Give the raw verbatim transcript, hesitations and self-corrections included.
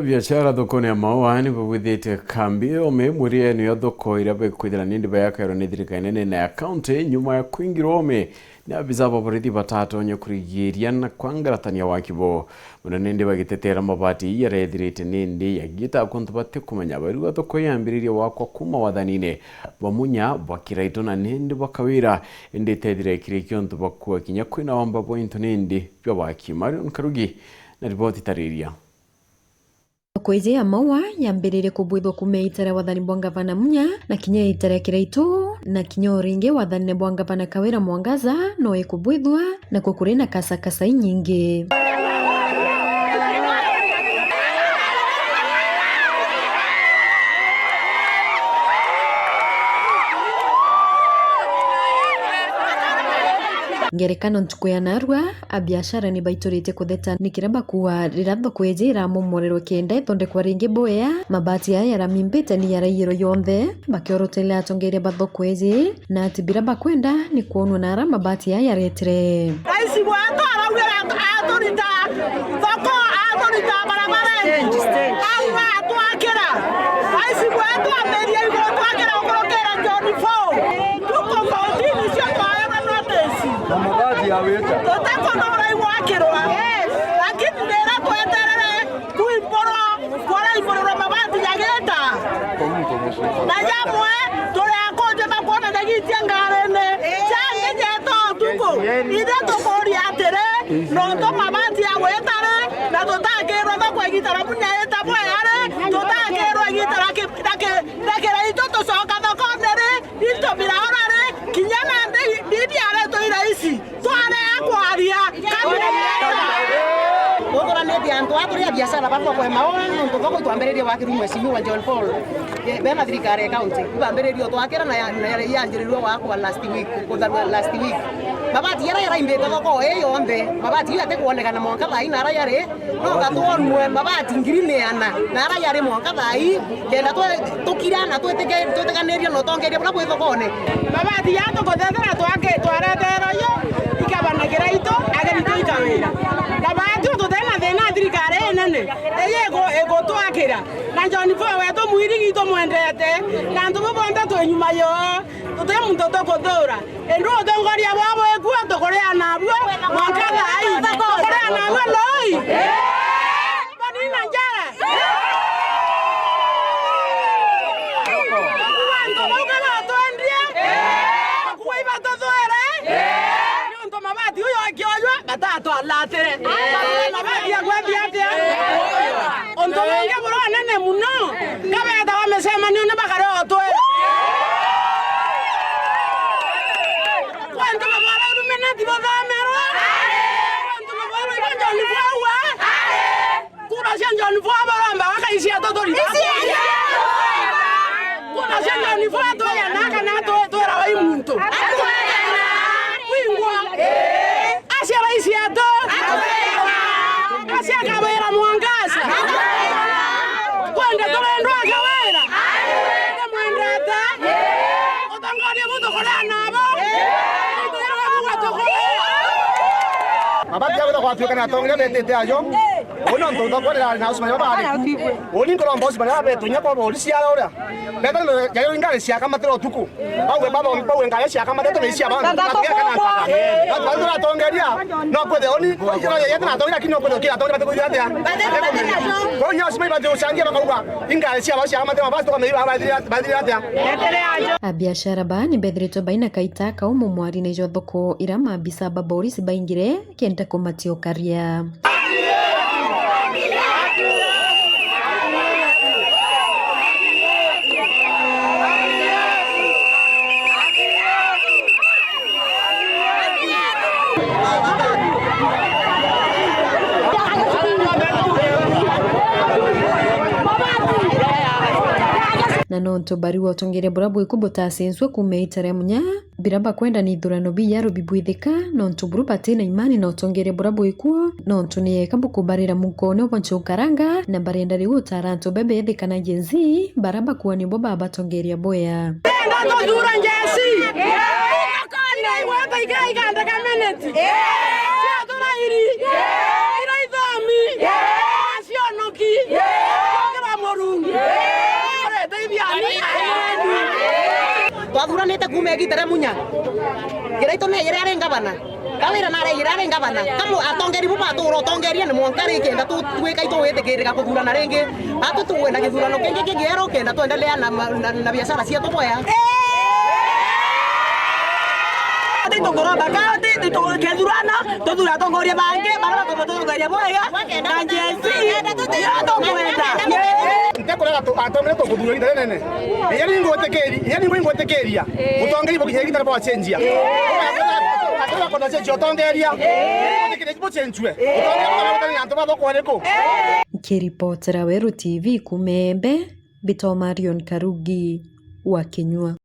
Biashara thokone ya Maua ni bubwithitie kambi ya ome mwiri enu ya thoko iria bekwithira nindi bayakairwa ni thirikari nene na ya county nyuma ya kwingirwa ome ni abisa ba borithi batatonya kurigiria na kwangaratania waki bo. Muno nindi bagitetera mabati yarethirite nindi yagiita kuntu batikumenya. Bariuga thoko yambiririe wakwa kuma wathanine bwa Munya bwa Kiraitu na nindi bwa Kawira, indi itethire ikiri kiontu bakua kinya kwina wamba bwa into nindi bia waki. Marion Karugi na riboti tariria. Thoko iji ya Maua yambiririe kubwithwa kuuma iita ria wathani bwa ngavana Munya na kinya iita ria Kiraitu, na kinya o ringi wathanine bwa ngavana Kawira Mwangaza no ikubwithwa, na kukuri na kasakasa inyingi. Ngerekano, ntuku ya narua, abiashara ni baituritie kutheta ni kiria bakuuga riria thoko iji iramomorerwa kenda ithondekwa ringi bwea. Mabati aya yaramimbite ni yaraiyirwe yonthe, bakiorotele atongeria ba thoko iji, na ati biria bakwenda ni kwonwa na aria mabati aya yaretire. Raisi wetu araugire at-, aturita thoko, aturita barabarene, auga atwakira. Raisi wetu amberia iguru twakira gukurukira John Paul. Tuko kotini cio twaewa notice. Na mabati ya wita. Tutakunura igwakirwa. Lakini ndira tweterere kuimburwa, kwaraimburwa mabati ya gita. Na jamwe turi akunje bakwona na gitia ngarene. Changi jeto tuku. Ithe tukuria atiri, nontu mabati ya gwita ri, na tutakirwa thoko igita na Munya ita bwea ri, tutakirwa igita na ki-, na ki-, na Kiraitu tucoka thokone ri, into biraura ri, kinya nandi bibi aretwa iraisi, twarea kwaria, kabira. Tuthuranitie antu a turi a biashara ba thoko ya Maua, nontu thoko itwambiririe wakirwa Mheshimiwa John Paul, eh, bena thirikari ya county, ibambiririe twakira na ya-, na ya-, yanjirirwe gwakwa last week, kuthanwa last week. Mabati yara yaraimbite thoko ii yonthe, mabati ii atikwonekana mwanka thaa ii nara yari, no gatwonwe mabati ngiri miana nara yari mwanka thaa ii, kenda twe-, tukira na twitike-, twitikanirie na utongeria buria bwi thokone. Mabati ya tukuthethera twake-, twareterwe yo ikabana Kiraitu, ageni tuikawira. Mabati tutena thina, thirikari inene iji iku-, igutwakira. Na John Paul wetu mwirigi tumwendete, na antu bu bonthe twi nyuma yoo, tuti muntu tukuthura. Indi utongoria bwa bwikua tukuria nabuo mwanka thaa ii. Tukuria nabuo noi. Banina njara. Antu bau kabatwendie. Bakua ibatuthuire. Niuntu mabati uyu akiojwa, batatwalatire. Mabati ya gwethi atia? Untu bungi buri unene muno, kabetawa micemanio ni bakare o twe. Kwantu babwara Illuminati buthamirwa. Kwantu babwara ibo John Paul. Kura cia John Paul baromba wakaisia tuturi. Kura cia John Paul tweyana kana twe-, twerawa i muntu. Wingwa. Acia raisi yetu. Acia Kawira Mwangaza. Kwenda turendwa Kawira. Ndimwendete. Utongoria bu tukuria nabo. Tukuria nabo tukuria. Mabati ya gwita kwatuika na atongoria betite ajo. Uu ni untu thoko rirari na ucimani babari. Uu ni nkuromba ucimani babetu inya kwa borisi ara uria. Beta no jayo ingari ciakamatira utuku. Bauwe baba, bauwe ngari ciakamatira tu becia bana. Baba, baba, baba, baba, baba, baba, atongeria. No kwethe uu ni, yete na atongeria, lakini no kwethe kila atongeria bate kwithira atia. Kwa hiyo ucimani bate ucangia bakauga ingari cia baba ciakamatira basi tukameiba bathire atia. Abiashara ba ni bethiritwe baina kaita kaumu mwari na ijo thoko ira maabisa ba borisi baingire kenda kumatiokaria. Na nontu bari wa utongeria buria bwiku butacenswe kuuma ita ria Munya, biria bakwenda ni ithurano biaru bibwithika, nontu buru bati na imani na utongeria buria bwikuo, nontu ni eka bukubarira mukone bwa nchukaranga, na barenda riu utara antu bebethika na Gen Z, baria bakuwa nibo babatongeria bwea. Enda tuthura Gen Z. Igweta iga iganda ka minute. Cia turairi. Ira ithomi. Cionoki. Athuranite kuuma igiita ria Munya. Kiraitu ni iria ari ngavana. Kawira nari iria ari ngavana. Kamu atongeri bu batura utongeria ni mwanka ri kenda tu-, twika itu witikirika kuthurana ringi. Atu tukwenda githurano kingi kigieru kenda twendelea na ma-, na, na biashara cietu bwea. Ati tukuromba kaunti, tukethurana, tuthura atongoria bangi, baria bakuba tutongoria bwega, na Gen Z, nio tukwenda. Ntikurega tu-, atongoria tukuthura ihinda rinene. Inya ningwitikiria, inya ningwitikiria. Utongeria bukinya ihinda bwa cenjia. Akira kona cenjia utongeria. Utikire bucenjue. Utongeria bwa na antu ba thoko ariku? Nkiripotera Weru T V kuuma Embe, mbitwa Marion Karugi wa Kinyua.